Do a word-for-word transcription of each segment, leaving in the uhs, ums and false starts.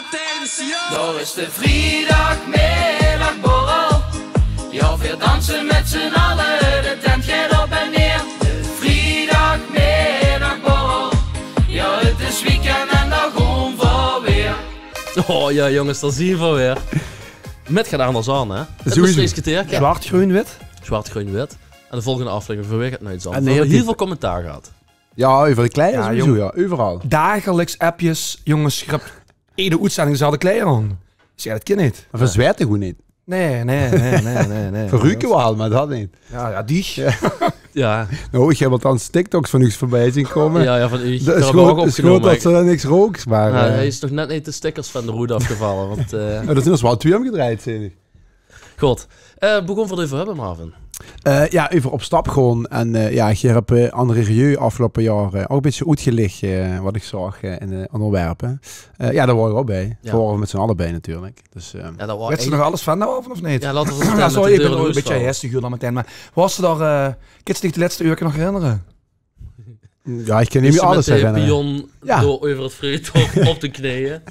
Attention! Daar is de vrijdagmiddagborrel. Ja, we dansen met z'n allen, de tent gaat op en neer. De vrijdagmiddagborrel. Ja, het is weekend en daar gaan we weer. Oh ja, jonges, dao zien v'r weer. Mit get anders aan, hè? Het Mestreechs Kerteerke. Zwart, greun, wit. Zwart, greun, wit. En de volgende aflevering veur weer get nuits aan. V'r höbbe hiel väöl commentaar gehad. Ja, euver de kleier sowieso, ja. Euveral. Dagelijks appjes, jonges, grap. Ede oetzending dezelfde kleier aan. Zèk, det kin neet. Mer veer zwete gewoen neet. Nee, nee, nee, nee, nee, nee. Veer ruke waal, mer det neet. Ja, ja, dich. Ja. Nou, ich höb althans TikToks van uch veurbij zeen kómme. Ja, ja, van uch. Det is good det se niks rooks, mer, eh, hae is nog net neet de stickers van de roet aafgevalle, want, eh, det zeen d'r waal twieë ómgedrejd, zeen ich. Good. Eh, boe gaon v'r 't euver höbbe, Marvin? Eh, ja, euver op stap gaon. En, eh, ja, geer höb, eh, André Rieu aafgeloupe jaor, eh, ouch e bietje oetgelich, eh, wat ich zaog, eh, in de óngerwerpe. Eh, ja, dao waor ich ouch bie. Ja. V'r waore mit z'n alle bie natuurlik. Dus, eh, wèts se nog alles van daoaovend of neet? Ja, laot v'r 't vertèlle. Ja, sorry, ich bön ouch e bietje hestig dan metein. Mer waors se dao, eh, kins se dich de lètste eurke nog herinnere? Ja, ich kin mich neet mie alles herinnere. Pion door euver 't Vriethof op de kneeje.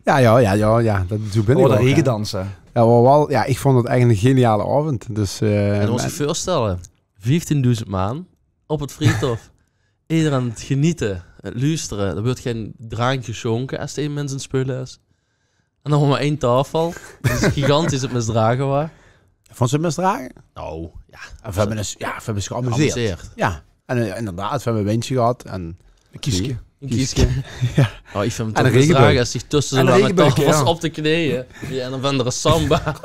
Ja, ja, ja, ja, ja, det, zoe bön ich ouch, hè. Regedanse. Ja, waal, waal, ja, ich vónd 't eigelik 'ne geniale aovend. Dus, eh, en mós dich veurstelle, vieftiendoezend maan op 't Vriethof. Ederein aan 't geniete, aan 't luustere. D'r wuuert gein draank gesjónke es d'r ein mins aan 't speule is. En dan mer ein taofel. Det is gigantisch, 't misdrage waor. Vónds se 't misdrage? Nou, ja. Veer höbbe ós, ja, veer höbbe ós geamuseerd. Geamuseerd. Ja. En, eh, inderdaad, veer höbbe e wijntje gehad en e kieske. E kieske. Ja. Oh, ich vónd 't misdrage es se tösse zoe'n lange taofels op de kneeje, die en dan van de samba.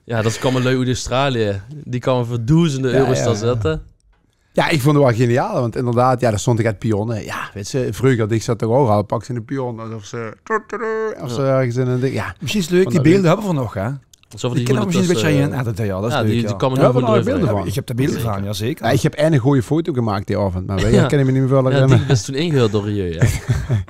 Ja, dao kómme lui oet Australië. Die kómme veur doezende euro's dao zitte. Ja, ich vónd 't waal geniaal, want inderdaad, ja, dao stónge get pionne. Ja, wèts se, vreuger, ich zaot toch ouch al, pakste 'ne pion, alsof se, of se örges in e ding, ja. Mesjien is 't leuk, die beelde höbbe v'r nog, hè? Die kinne v'r mesjien e bietje in edite, ja, det is leuk, ja. Die kómme nog good euver. Ich höb de beelde van, ja, zeker. Ja, ich höb eine gooj foto gemaak dae aovend, mer weit ich, kin ich mich neet mie väöl herinnere. Ja, die is toen ingehuurd door Rieu, ja.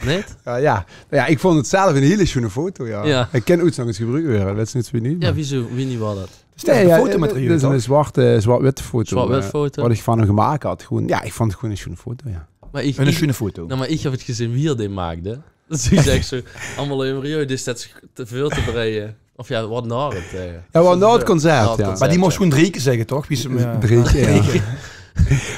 Neet? Ja, ja. Ja, ich vónd 't zelf 'n hiel sjoen foto, ja. Ich kin 't oets nog ins gebroeke weer, wèts se neet wie neet. Ja, wiezoe, wie neet waor det? Is det 'n foto mit Rieu, toch? Dit is 'n zwarte, zwart-witte foto, eh, wat ich van häöm gemaak had. Gewoen, ja, ich vónd 't gewoen 'n sjoen foto, ja. Mer ich, 'n sjoen foto. Nou, mer ich höb 't gezeen wie d'r dae maakde. Det is ech zoe, allemaol euver Rieu, die steit zich te väöl te breie. Of ja, wat nao 't, eh, ja, wat nao 't concert, ja. Mer die mós gewoen drie kier zègke, toch? Wie se 'm, eh, drie kier, ja.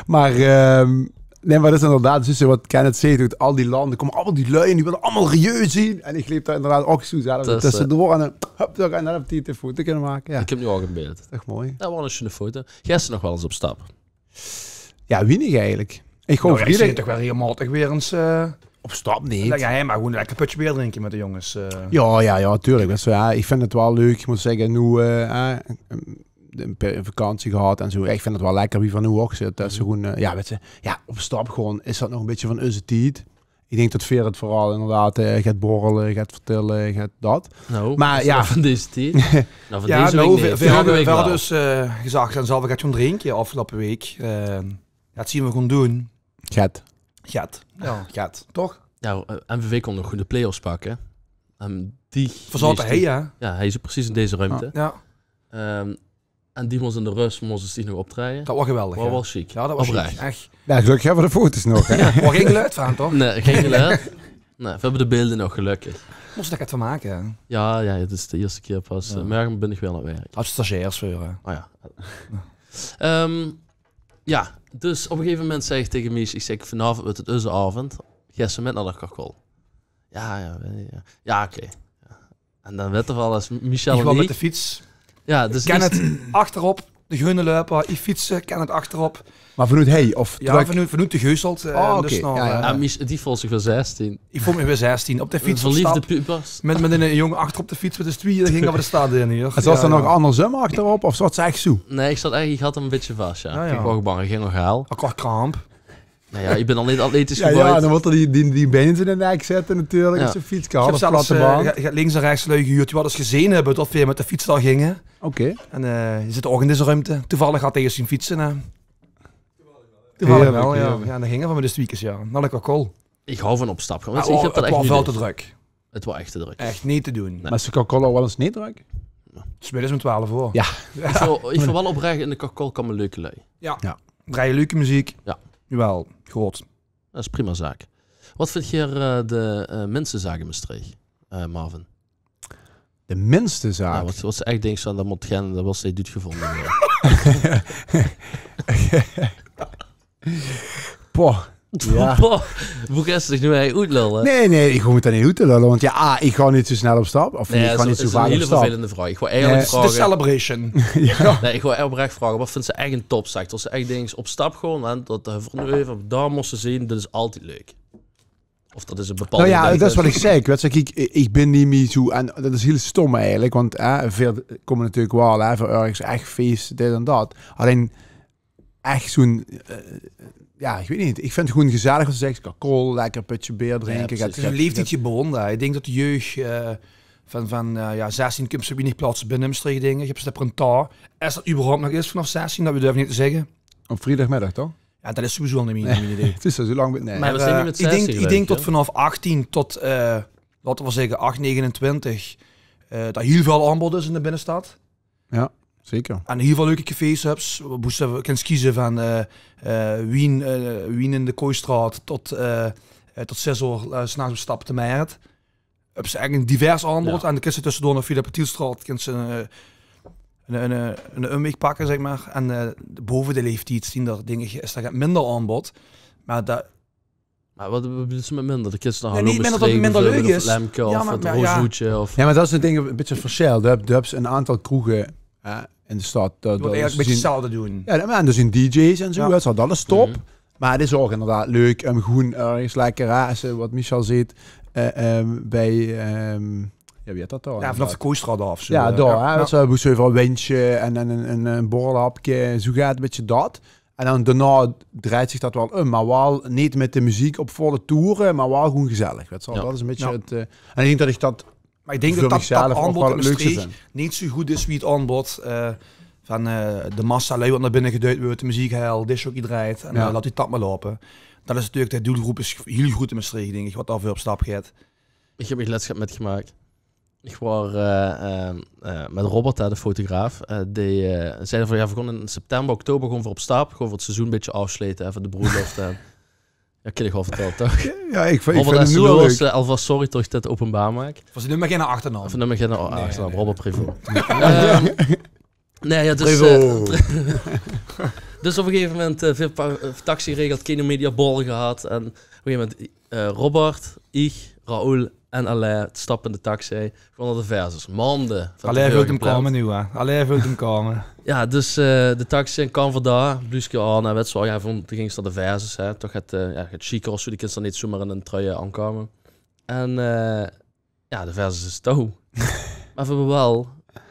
Mer, ehm, nee, mer det is inderdaad, zuus se wat Kenneth zaet, oet al die lande kómme allemaol die lui en die wille allemaol Rieu zeen. En ich leep dao inderdaad ouch zoe zelf tössedoor en dan, hup, toch, en dan höb ich die foto kinne make, ja. Ich höb noe ouch e beeld. Ech mooi. Det waor 'n sjoen foto. Geis se nog waal ins op stap? Ja, wienig eigelik. Ich gaon toch waal regelmaotig weer ins, eh, op stap neet. Ja, mer gewoen lekker pötje beer drinke mit de jónges, eh. Ja, ja, ja, tuurlik. Det is, ja, ich vinj 't waal leuk. Ich mót zègke, noe, eh, eh, 'n pe-, vakantie gehad en zoe. Ja, ich vinj 't waal lekker wie v'r noe ouch zitte. Det is gewoen, eh, ja, wèts se, ja, op stap gaon, is det nog e bietje van eus tied? Ich dink det veer 't veural inderdaad, eh, get borrele, get vertèlle, get det. Nou, mer is ja. Van dees tied? Nou, van dees week neet. Veer hadde, veer hadde dus, eh, gezag, dan zalle v'r get gaon drinke aafgeloupe week. Eh, det zeen v'r gewoen doon. Get. Get. Ja, get. Toch? Nou, eh, M V V kóns nog good de play-offs pakke. En die... Veer zaote hie, hè? Ja, hie is precies in deze ruimte. Ja. Ehm, En die mós in de rös, mós 'r zich nog optraeje. Det waor geweldig, hè? Waor waal sjiek. Ja, det waor sjiek. Oprech. Ech. Ja, gelökkig höbbe v'r de foto's nog, hè? Ja. Waor gein geluid van, toch? Nee, gein geluid. Nee, v'r höbbe de beelde nog, gelökkig. Mós d'r get van make, hè? Ja, ja, 't is de ierste kier pas. Ja. Eh, morge bön ich weer aan 't werk. Had se stagiairs veur, hè? Oh ja. Ehm, ja, dus op e gegeve moment zag ich taenge Mies, ich zèk: "Vanaovend wuuert 't eus aovend. Geis se mit nao de Karkol?" Ja, ja, ja, ja. Ja, oké. Ja. En dan wèt 'r waal, es Michel en ich... Ich waor mit de fiets. Ja, dus Kenneth achterop, de greune luiper, ich fietse, Kenneth achterop. Mer vanoet hie, of... Ja, vanoet, vanoet de Geuselt, eh, dus nao, eh, ja, Mich-, die veult zich weer zestien. Ich veul mich weer zestien. Op de fiets op stap. Verleefde pubers. Mit, mit 'ne jóng achterop de fiets, mit us twieë, dan ginge v'r de stad in, huur. En zaots se dan nog andersóm achterop, of zaots se ech zoe? Nee, ich zaot eigelik, ich had 'm e bietje vas, ja. Ja, ja. Ich waor bang, ich ging nog haal. Akkoord kramp. Nou ja, ich bön al neet atletisch gebouwd. Ja, dan mót 'r die, die, die bein in zien nek zitte natuurlik. Ja. Op zoe'n fietske, half platte band. Ich höb zelfs, eh, ich höb links en rechs lui gehuurd die waal ins gezeen höbbe det veer mit de fiets dao ginge. Oké. En, eh, die zitte ouch in deze ruimte. Toevallig had hae zien fietse, hè. Toevallig waal, ja. Heerlik. Ja, dan ginge v'r mit de twieëkes, ja. Nao de Karkol. Ich haw van op stap gaon. Mer 't waor väöl te drök. 't Waor ech te drök. Ech neet te doon. Nee. Mer is de Karkol waal ins neet drök? 's Middags óm twelf oor. Ja. Ich veul, ich veul waal oprech, in de Karkol kómme leuke lui. Ja. Ja. Drejje leuke meziek. Ja. Jawaal, good. Det is prima zaak. Wat vinjs se, eh, de, eh, minsezaak in Mestreech? eh, Marvin? De minste zaak. Ja, wat, wat ze echt dinks van, dat mot gen, dat was neet oetgevonde. Poh. Ja. Boe geis dich noe hei oetlullen? Nee, nee, ich hoef mich dao neet oet te lullen. Want ja, A, ich gaon neet zo snel op stap. Of nee, ich gaon neet zo vaak op stap. Vervelende vraog. Ich wou eigelik vraoge... It's the celebration. Nee, ich wou oprech vraoge, wat vinds se echt ein topzaak? Tot se echt dinks, op stap gaon, en tot de verneuve, dao mos se zien, dat is altied leuk. Of dat is ein bepaald... Nou ja, dat is wat ich zèk. Wèts se, kiek, ich bin neet mie zo, en dat is hiel stom eigelik, want hè, veer kómme natuurlik waal, hè, veur örges echt fees, dit en dat. Allein echt zo'n, eh, ja, ich weit neet. Ich vind 't gewoon gezellig, wat se zeks, kakol, lekker pötsje beer drinke. Ja, precies. Het is ein leeftiedsgebonde. Ich dink tot de jeug, eh, van, van eh, ja, zestien kump se op wienig plaatse binne Mestreech, dink ich. Höbs se det prentaal, es det überhaupt nog is vanaaf zestien, det durf ich neet te zègke. Op vriedagmiddag, toch? Ja, det is sowieso al neet mie, neet mie idee. Het is al zo lang, nee. Maar eh, ich dink, ich dink tot vanaaf achttien tot, eh, laote v'r zègke, acht negenentwintig, eh, det hiel väöl aanbod is in de binnestad. Ja, zeker. En hiel väöl leuke cafés höbs, boe se kins keze van eh, eh, wien, eh, wien in de Kooistraot tot, eh, eh, tot zès oor eh, 's nachs op stap te Merret. Höbs se eigelik ein divers aanbod. Ja. En dan kins se tössedoor nog via de Patielstraot kins se ein, ein, ein, ein umweg pakke, zeg maar. En eh, bove de leeftied zien d'r, dink ich, is d'r get minder aanbod. Maar det... Maar wat bedoels se mit minder? De kins nog... Nee, neet minder tot het minder leuk is. Ja, maar, maar ja. Roosvoetje of... Ja, maar dat is het ding, ein bitsje 't versjil. De höbs, de höbs ein aantal kroege, hè, in de stad. Dat, Wat eigelik ein bitsje 'tzelfde doen. Ja, maar d'r zien dj's en zo, Ja. Dat is al alles top. Maar het is ouk inderdaad leuk um gewoon örges lekker, hè, es se, wat Michel zeet, eh, ehm, bie, ehm, ja, wie het dat dan? Ja, vanaaf de Kooistraot aaf. Zo, Ja, eh, dao, ja, hè. ja. Dat is, eh, boe se euveral ein windsje en, en ein, ein, ein borrelhapke, zo geit 't, ein bitsje dat. En dan daonao drejt zich dat waal um, maar waal neet mit de meziek op volle toere, maar waal gewoon gezellig. Wèts se waal, Ja. Dat is ein bitsje Ja. het, eh, en ich dink dat ich dat Maar ich dink veur det det, michzelf det ouk aanbod waal in het leukste Mestreech vind. Neet zo good is wie het aanbod eh, van eh, de massa lui wat nao binne geduid weurt, de meziek hel, discjockey drejt en Ja. eh, laot die tap maar loupe. Det is natuurlik, de doelgroep is hiel groot in Mestreech, dink ich, wat dao veur op stap geit. Ich höb mich lets get mitgemaak. Ich waor eh, eh, eh, mit Robert, hè, de fotograaf. Eh, die eh, zag van, ja, v'r gaon in september, oktober gaon v'r op stap. Gaon v'r het seizoen ein bitsje aafslete, hè, van de broelof. En ja, kin ich waal vertèlle, toch? Ja, ich vind, ich Robert, vind het zo leuk. was, eh, alvas sorry toch det ich het openbaar maak. Was het nummer geen achternaam? Of nummer geen achternaam, nee. Robert Privo. Ehm, nee, ja, dus, Privo. eh, dus op ein gegaeve moment, eh, veer pa- eh, taxi geregeld, Keno Media borrel gehad. En op ein gegaeve moment, eh, Robert, ich, Raoul en Alain stappe in de taxi. Gewoon nao de Versus. Maonde van Alain teveure veult 'm gepland. Kómme noe, hè. Alain veult 'm kómme. Ja, dus eh, de taxi in, kómme v'r dao. Bluuske aan, en wèts se waal, ja, veur, toen gings se nao de Versus, hè. Toch het, eh, ja, het sjieker of zo, die kins se neet zomaar in ein trui aankómme. En eh, ja, de Versus is touw. Maar v'r höbbe waal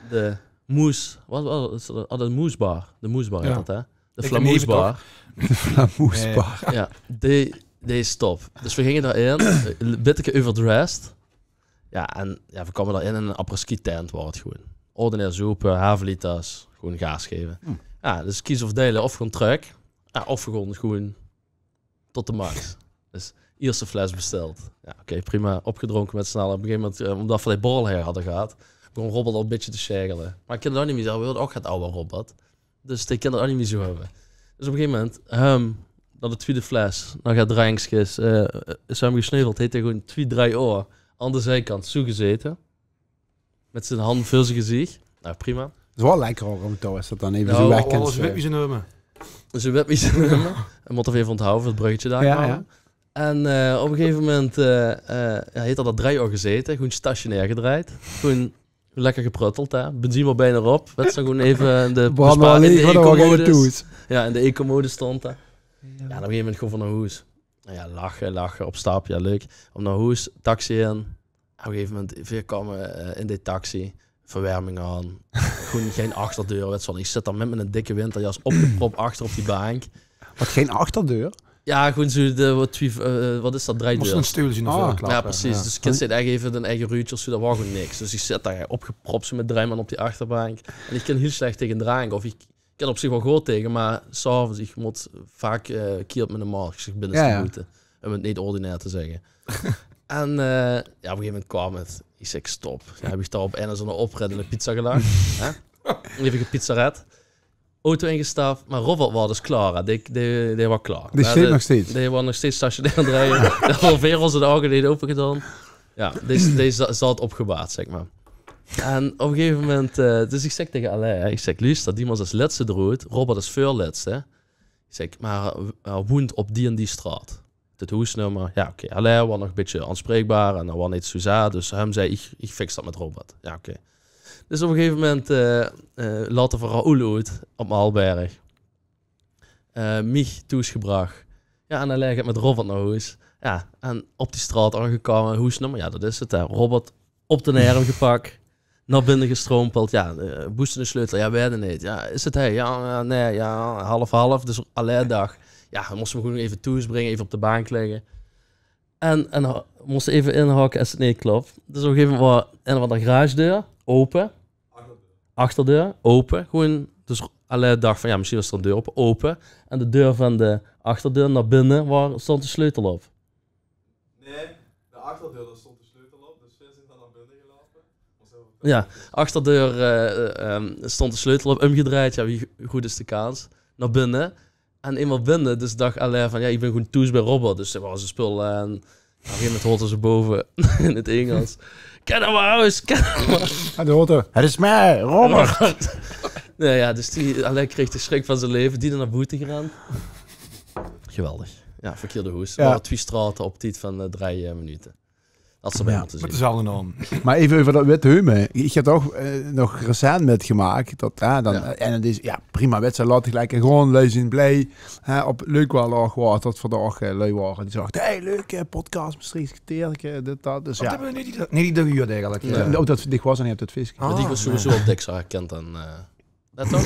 de Moes, wat, wat is dat? Oh, de Moesbar. De Moesbar Ja. het dat, hè? De Ik Flamoesbar. Flamoesbar. Ja, die, die is top. Dus v'r ginge dao-in, ein bitteke overdressed. Ja, en ja, v'r kómme dao-in en ein après-ski tent waor het gewoon. Ordinair zoepe, Havelitas, gewoon gaas geve. Ja, dus kies of deile, of gewoon trök. Ja, of gewoon, gewoon tot de max. Dus ierste fles besteld. Ja, oké, prima. Opgedronke mit z'n alle. Op ein gegaeve moment, eh, omdet v'r die borrel her hadde gehad, begós Robert al ein bittje te sjeggele. Maar ich kin 't ouk neet mie zègke, weurt ouk get awwer, Robert. Dus die kin 't ouk neet mie zo höbbe. Dus op ein gegaeve moment, ehm, nao de twiede fles, nao get drinkskes, eh, is 'm gesneuveld, heet 'r gewoon twie, drie oor aan de ziekant zo gezete. Mit zien hand veur zien geziech. Nou, prima. Het is waal lekker ouk um touw, es se det dan effe Ja, zo weg alles kins, Alles eh. wit wie ze neume. Dus 'n wit wie ze neume. En mót 'r effe onthawwe veur 't bruggetje dao Ja, make. Ja. En eh, op ein gegaeve moment eh, eh, ja, heet 'r dao drie oor gezete, gewoon stationair gedrejd. Gewoon lekker geprutteld, hè. Benzine waor bienao op. Wèts se, gewoon effe de Brandde bespa- al in leeg, de want dan waor ik eco-modus. Toes. Ja, in de eco-modus stond, hè. Ja, en op ein gegaeve moment gewoon van nao hoes. Ja, lache, lache, op stap, ja, leuk. Op nao hoes, taxi in. Op ein gegaeve moment, veer kómme eh, in de taxi, verwerming aan. Gewoon gein achterdeur, wèts se waal. Ich zit dao mit mien dikke winterjas opgeprop achter op die bank. Wat, gein achterdeur? Ja, gewoon zo de, wat, twie, eh, wat is dat, drie Mós deur? ein steulke zien Ah. overklappe. Ja, precies. Dus ich kin echt effe ein eige ruutje of zo, dao waor gewoon niks. Dus ich zit dao opgeprop zo mit drie man op die achterbank. En ich kin hiel slech tege drank. Of ich kin op zich waal good tege, maar 's aoves, ich mót vaak eh kier mit ein maag, ich zègk binne Ja, ja. Boete. Um 't neet ordinair te zègke. En eh, ja, op ein gegaeve moment kwaam 't. Ich zègk: stop. Ja, höb ich dao op ein zoe'n oprit 'n pizza gelag. Hè? Effe gepizzaret. Auto ingestap, maar Robert waor dus klaor, hè. Die, die, die waor klaor. Die Ja, steet de- nog steeds. Die waor nog steeds stationair aan 't drejje. Dae waor veur ós de ouge neet ope gedaon. Ja, deze, deze za- zat opgebaard, zeg maar. En op een gegeven moment, eh, dus ik zeg tegen Alain, hè, ik zeg: "Luuster, Dimas is lètste droet, Robert is veurlètste." Ik zeg: "Maar, eh, woent op die en die straat." Het hoesnummer, ja, oké. Alain was nog een beetje aanspreekbaar en dat was niet zo za, dus hem zei: "Ik, ik fix dat met Robert." Ja, oké. Dus op een gegeven moment, eh, eh, laten we Raoul uit op Maalberg. Eh, mich thoes gebrach. Ja, en dan leg ik met Robert naar hoes. Ja, en op die straat aangekome, hoesnummer, ja, dat is het, hè. Robert op de nerm gepak, naar binne gestrompeld. Ja, eh, boeste de sleutel, ja, wèt 't neet. Ja, is het hij? Ja, ja, nee, ja, half-half. Dus Alain dach, ja, we moesten hem gewoon even thoes bringe, even op de bank legge. En, en ha- moesten even inhakke als het neet klop. Dus op een gegeven moment was een van de garagedeur open. Achterdeur open. Gewoon, dus Alain dach van, ja, misschien was er een deur open. Open. En de deur van de achterdeur naar binne, waar stond de sleutel op. Nee, de achterdeur, daar stond de sleutel op. Dus we zijn dan naar binnen gelopen. Ja, achterdeur, eh, ehm, stond de sleutel op, omgedraaid. Ja, wie go- goed is de kans? Naar binne. En eenmaal binne, dus dach Alain van, ja, ik ben gewoon thoes bij Robert. Dus er was een spul aan. Op een gegeven moment hoort ze boven in het Engels: "Get out of my house, get out of my house." En de auto, het is mij, Robert. Nee, ja, dus die, Alain kreeg de schrik van zijn leven. Die er naar boete gerend. Geweldig. Ja, verkeerde hoes. Ja. Er waren twee straten op tijd van, eh, drie, eh, minuten. Dat ze bij Ja, moeten Met zien. dezelfde naam. Maar even over dat wit heume. Ik heb toch eh, nog recent metgemaakt. Dat, hè, dan, Ja. En het is, ja, prima wedstrijd, laat ik lekker gewoon, lui zien blij. Hè, op, leuk wel, och, wat dat vandaag eh, lui waren. Die zagen: "Hey, leuk, eh, podcast, Maastrichts Kwartierke, dit, dat." Dus Wat ja, hebben we niet, niet gehuurd eigenlijk? Ja. Eh, ook dat, die was er niet op het feestje. Maar die Ah, was sowieso nee. al dik zo herkend dan. eh net toch?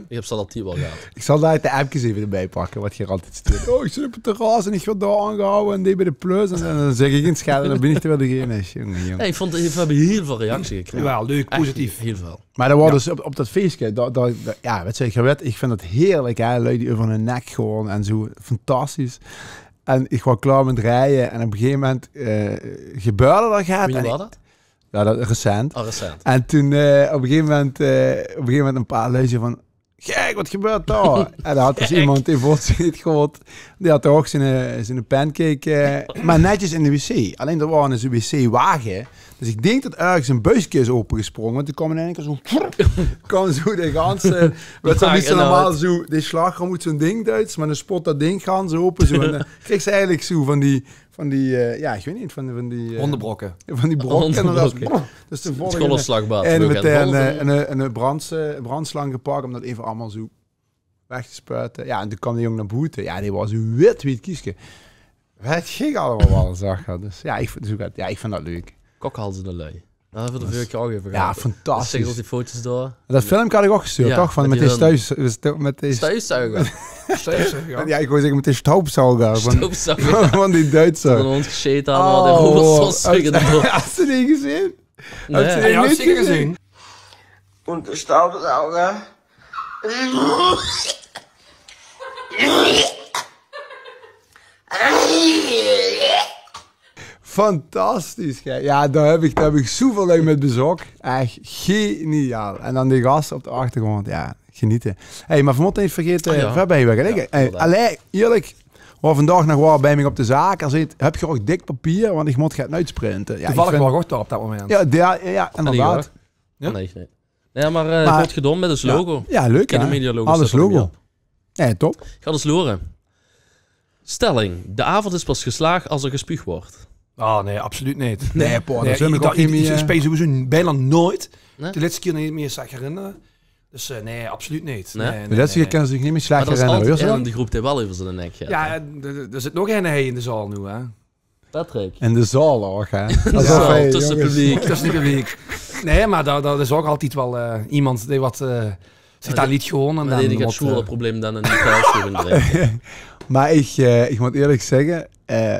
Ik heb ze altijd wel gehad. Ik zal daar de appjes even erbij pakken, wat je er altijd stuurt. Oh, ik zit op het terras en ik word daar aangehouden en die bij de plus. En dan zeg ik in schade, dan ben ik er wel degene. Jongen, jongen. Nee, ik vond, we hebben heel veel reacties gekregen. Jawel, leuk, Echt positief. Heel veel. Maar dat was dus op, op dat feestje. Dat, dat, dat- ja, weet je, je weet, ik vind het heerlijk, hè, lui die over hun nek gewoon en zo. Fantastisch. En ik was klaar met rijden en op een gegeven moment eh, gebeurde dat gaat. Wanneer En was ik- dat? Ja, dat recent. Ah, recent. En toen eh, op een gegeven moment, eh, op een gegeven moment een paar lui van: "Gek, wat gebeurt daar?" En daar had dus iemand die vond zich niet goed. Die had toch zijn, eh, zijn pancake, eh, maar netjes in de wc. Alleen er was een wc-wagen. Dus ik denk dat ergens een buisje is opengesprongen. Want toen kwam in één keer zo, kwam zo de ganse, wat zo Wagen niet zo normaal uit. Zo, die slagroom moet zo'n ding uit, maar dan spot dat ding gans open. Zo, en dan kreeg ze eigenlijk zo van die, van die eh, ja, ik weet niet, van, van die... eh, Hondenbrokken. Van die brokken. En dat was, Hondenbrokken. Dus toen Het volgde golfslagbaat. en Ook meteen een eh, een, een, een brands, eh, brandslang gepakt om dat even allemaal zo weg te spuiten. Ja, en toen kwam die jong naar boete. Ja, die was wit, wit kieske. Het ging allemaal wel, zag hij. Dus ja, ik, vind- dus ook, ja, ik vind dat leuk. Kokhalzende lui. Daar hebben we de vorige keer ook even Ja, gehad. Zeg fantastisch. die foto's door. Dat filmpje had ik ook gestuurd, Ja, toch? Van met met die die hun- stuis... Met die... Stijfzuiger. Stijfzuiger, ja. Ja, ik wil zeggen met die stoomzuiger. Van, Stoomzuiger. van die Toen Duitser. ons gescheten hadden, hadden we Oh, ons terug in de had- bocht. Had ze die gezien? Nee. Had ze Ja, die ja, niet zeker gezien? gezien. Und Staubsauger. Fantastisch, gek. Ja, daar heb ik, daar heb ik zoveel lui met bezocht. Echt geniaal. En dan die gast op de achtergrond. Ja, genieten. Hey, maar we moeten niet vergeten, Ah, ja. we hebben hier wel gelijk. Ja, Hey, inderdaad. Alain, eerlijk, waar vandaag nog wel bij mij op de zaak, als het, heb je ook dik papier, want ik moet gaan uitsprinten. Ja, Toevallig ik vind- wel goed op dat moment. Ja, ja, ja, ja, inderdaad. Ja? Nee, nee. Ja, maar eh Maar- wordt gedaan met ons logo. Ja, leuk, In de hè? medialogo Alles staat er logo. niet op. Nee, top. Ga dus loren. Stelling: de avond is pas geslaagd als er gespuugd wordt. Ah, nee, absoluut niet. Nee, poh, Nee, dat zijn we ik, ook ik, niet ik meer. spijt sowieso bijna nooit. Nee? De laatste keer niet meer zag herinneren. Dus eh, nee, absoluut niet. Nee? Nee, nee, De laatste nee, keer kan ze zich niet meer Maar slecht er is herinneren, altijd hoor. een in de groep die wel even zijn nek gaat. Ja, en er, er zit nog een hij in de zaal nu, hè. Patrick. In de zaal ook, hè? In de Alsof zaal, hij, tussen het jongens, publiek. Dat is niet publiek. Nee, maar dat, dat is ook altijd wel eh, iemand die wat eh, zich Ja, daar die- liet gewoon. En Maar dan die gaat wat, zwoer eh, het probleem dan in die thuis weer drinken. Maar ik, eh, ik moet eerlijk zeggen, eh,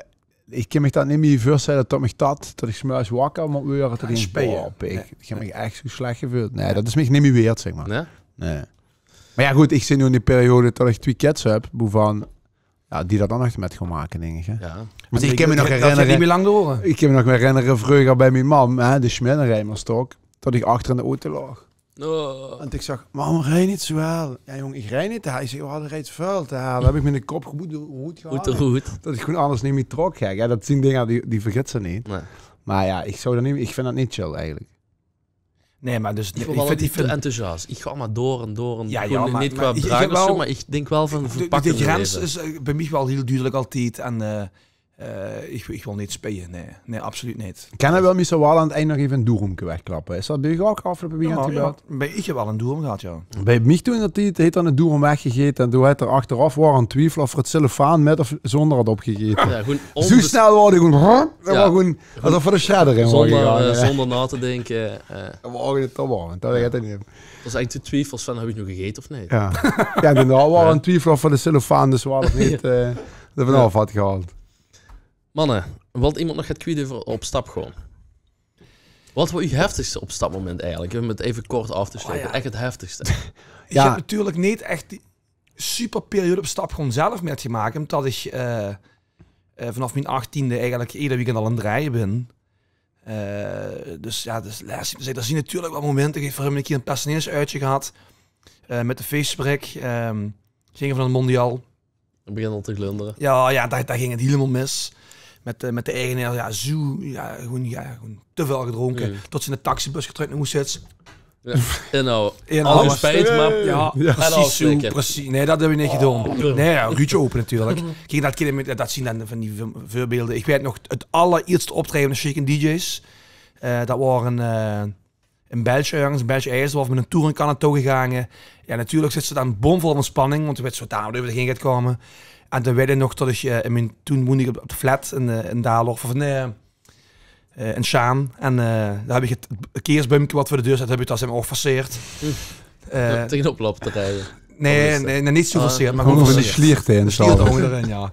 ik kan me dat niet meer voorstellen dat ik dat ik 's morgens wakker moet worden. Dat ik denk: Spelen. "Boah, pik, Nee. Ik heb me echt zo slecht gevoeld." Nee, dat is me niet meer weerd, zeg maar. Nee? Nee. Maar ja, goed, ik zit nu in die periode dat ik twee kids heb, waarvan ja, die dat dan echt met gaan maken, denk ik. Hè? Ja. Want ik kan me nog Dat gaat niet herinneren, meer lang door. ik kan me nog herinneren, vroeger bij mijn mam, hè, de Schmiddenrijmerstok, dat ik achter in de auto lag. Oh. En ik zag: "Mam, rij niet zo hel." "Ja, jong, ik rij niet te hel." Hij zei: "Oh, dat rijdt veel te hel." Dan heb ik mijn kop goed, goed gehad. Goed, goed. Dat ik gewoon alles niet meer trok, gek. Ja, dat zijn dingen die, die vergeten ze niet. Nee. Mer jao, ich zou d'r neet, ich vind dat neet chill eigelik. Nae, mer dus, ich weur waal altied te enthousiast. Ich gaon mer door en door en door. Jao, neet qua drang of zoe, mer ich dink waal van, verpak 'm nog eve. De grens is, eh, bie mich waal hiel dudelik altied. En, eh, eh, ich, ich wil neet speie, nae. Nae, absoluut neet. Ich kin waal meistal waal aan 't eind nog eve ein doeroomke wegklappe. Is dat bie uch ouch aafgeloupe weekend gebeurd? Jao, bie mich waal ein doeroom gehad, jao. Bie mich toen in d'r tied haet 'r eine doeroom weggegete en toen haet 'r achteraof, waor 'r aan 't twiefele of 'r 't cellofaan mit of zónger had opgegete. Jao, gewoen. Zoe snel waor 'r gewoen, dat waor gewoen Alsof 'r de shredder in waor gegange, eh, zónger nao te dinke, eh. Dat waor 't toch waal, want dat weit 'r neet. Dat is eigelik de twiefels van, höb ich noe gegete of neet? Jao. Jao, daonao waor 'r aan 't twiefele of 'r de cellofaan dus waal of neet, eh, d'r vanaaf had gehaold. Manne, wilt emes nog get kwiet euver op stap gaon? Wat waor eur heftigste opstapmoment eigelik? Óm 't eve kort aaf te sjlete. Ech 't heftigste. Ich höb natuurlik neet ech die super periode op stap gaon zelf mitgemaak, ómdat ich, eh, eh, vanaaf mien achttiende eigelik eder weekend al aan 't drejje bin. Eh, dus jao, dus, d'r zien natuurlik waal momente. Ich höb veur häöm 'ne kier 'n personeelsuitje gehad, eh, mit de Feesfabriek. Ehm, ginge v'r nao de Mondial. Dao begint 't al te glundere. Jao, jao, dao, dao ging 't hielemaol mis. Mit de, mit de eigenaar, jao, zoe, jao, gewoen, jao, gewoen te väöl gedrónke. Tot ze in de taxibus getrókke mós zitte. Jao, inhou. Inhou. Al gespijt, mer... Jao, precies zoe, precies. Nae, dat höb ich neet gedoon. Nae, jao, ruutsje ope natuurlik. Kiek, dat kinne, dat zien dan van die veur-, veurbeelde. Ich weit nog 't allerierste optraeje van de Shakin D J's. Eh, dat waor 'n, eh, in Belsj örges, in Belsj Iersdörp, mit 'n touringcar nao touw gegange. Jao, natuurlik zits se dan bomvol van spanning, want se weits zoe, dao, dao geit 't kómme. En toen weit ich nog tot ich, eh, in mien, toen woonde ich op, op de flat in, eh, in Daalhof, of in, eh, eh, in Sjaan. En, eh, dao höb ich 't, 't keersbuimke wat veur de deur steit, höb ich dao, zègk mer, ouch verseerd. Eh, tegenop loupe te rieje. Nae, nae, nae, neet zoe verseerd, mer gewoen verseerd. De sliert d'rin, jao.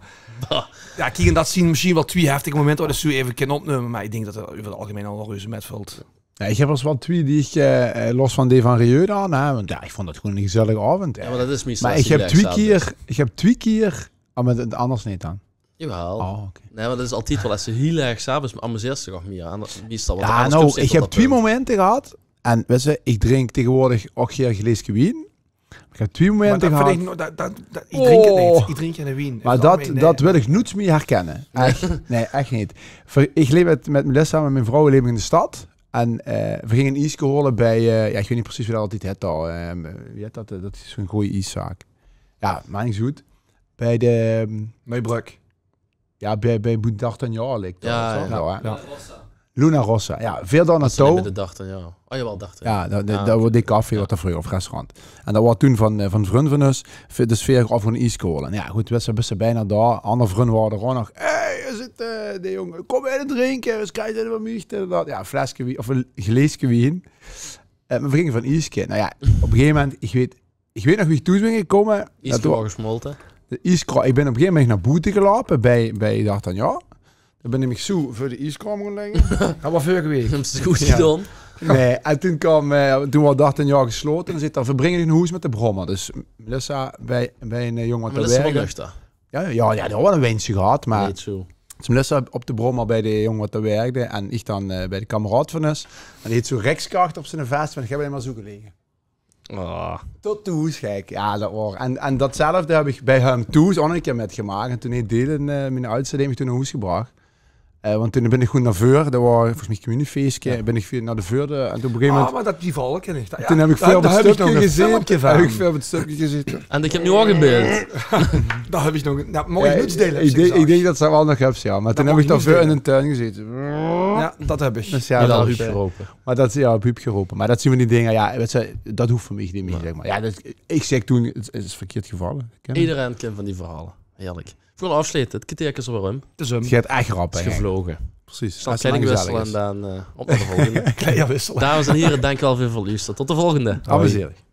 Jao, kiek, en dat zien mesjien waal twie heftige momente wat ich zoe eve kin opnumme, mer ich dink dat 't euver 't algemein al reuze mitvilt. Jao, ich höb waal ins twie die ich, eh, eh, los van die van Rieu dan, hè, want jao, ich vónd dat gewoen 'ne gezellige aovend, hè. Jao, mer dat is meistal... Mer ich höb twie kier, ich höb twie kier, ah, mer 't anders neet dan. Jawaal. Oh, oké. Nae, mer dat is altied waal, es se hiel erg 's aoves amuseers dich ouch mie aan. Meistal, want... Jao, noe, ich höb twie momente gehad. En weits se, ich drink taengewoordig ouch geer glaeske wien. Ich höb twie momente gehad. Mer dat vind ich noe, dat, dat, dat, ich drink 't neet. Ich drink geine wien. Mer dat, dat wil ich noets mie herkinne. Ech, nae, ech neet. V'r, ich leef mit, mit Melissa, mit mien vrouw, leef ich in de stad. En, eh, v'r ginge ein ieske haole bie, eh, jao, ich weit neet precies wie dat altied hèt dao. Ehm, wie hèt dat? Eh, dat is zoe'n gooj ieszaak. Jao, maak neet oet. Bie de, ehm, Neubrück. Jao, bie, bie Boet D'Artagnan ligk dat, jao, jao. Luna Rossa, jao. Veer dao nao touw. Bie de D'Artagnan. Oh, jawaal, D'Artagnan. Jao, dat, dat, dat waor die café wat dao vreuger, of restaurant. En dat waor toen van, eh, van vrun van us. Ve-, dus veer gaon veur ein ieske haole. Jao, good, weits se, bis se bienao dao. Anger vrun waore d'r ouch nog. "Hey, dao zit, eh, die jóng. Kóm, effe drinke. Ins kriege ze van mich." Dit en dat. Jao, fleske wien, of ein glaeske wien. Eh, mer v'r ginge veur ein ieske. Noe jao, op e gegeve moment, ich weit, ich weit nog wie ich thoes bin gekómme. Ieske waor gesmolte. De ieskraom, ich bin op e gegeve moment nao boete geloupe bie, bie D'Artagnan. Dao bin ich mich zoe veur de ieskraom gaon lègke. Dat waor veurige waek. Höbs se 't good gedaon? Nae, en toen kaom, eh, toen waor D'Artagnan geslote. En zit dao: "V'r bringe dich nao hoes mit de brommer." Dus Melissa bie, bie eine, eh, jóng wat dao wèrkde. Melissa waal nuchter? Jao, jao, jao, die had waal e wienske gehad, mer... Neet zoe. Dus Melissa op de brommer bie de jóng wat dao wèrkde. En ich dan, eh, bie de kameraod van us. En dae haet zoe rèkskach op zien vès, want ich höb allein mer zoe gelege. Ah. Tot thoes gek. Jao, dat waor. En, en datzelfde höb ich bie häöm thoes ouch nog 'ne kier mitgemaak. En toen haet Dylan, eh, mien ajdste, dae haet mich toen nao hoes gebrach. Eh, want toen bin ich gewoen nao veur, dat waor volges mich communiefieske, bin ich via, nao de veurde, en toen op e gegeve moment... Ah, mer dat, die verhaol kin ich. Toen höb ich veur op 't stöpke gezete. Höb ich veur op 't stöpke gezete. En ich höb noe ouch e beeld. Dat höb ich nog, dat maag ich noets deile, höb ich gezag. Ich dink, ich dink dat se 't waal nog höbs, jao. Mer toen höb ich dao veur in d'n tuin gezete. Jao, dat höb ich. Dus jao, dat, eh, Mer dat, jao, op Huub gerope. Mer dat zien van die dinger, jao, weits se, dat hoof veur mich neet mie, zègk mer. Jao, dat, ich zègk toen, 't is, 't is verkierd gevalle. Ederein kint van die verhaole. Heerlik. Veur aafsjlete, 't kerteerke is alweer óm. 't Is óm. 't Geit ech rap, hè. 't Is gevloge. Precies. Snel kleiding wissele en dan, eh, op nao de volgende. Kleiding wissele. Dames en hiere, dank uch waal veur 't loestere. Tot de volgende. Amuseer uch.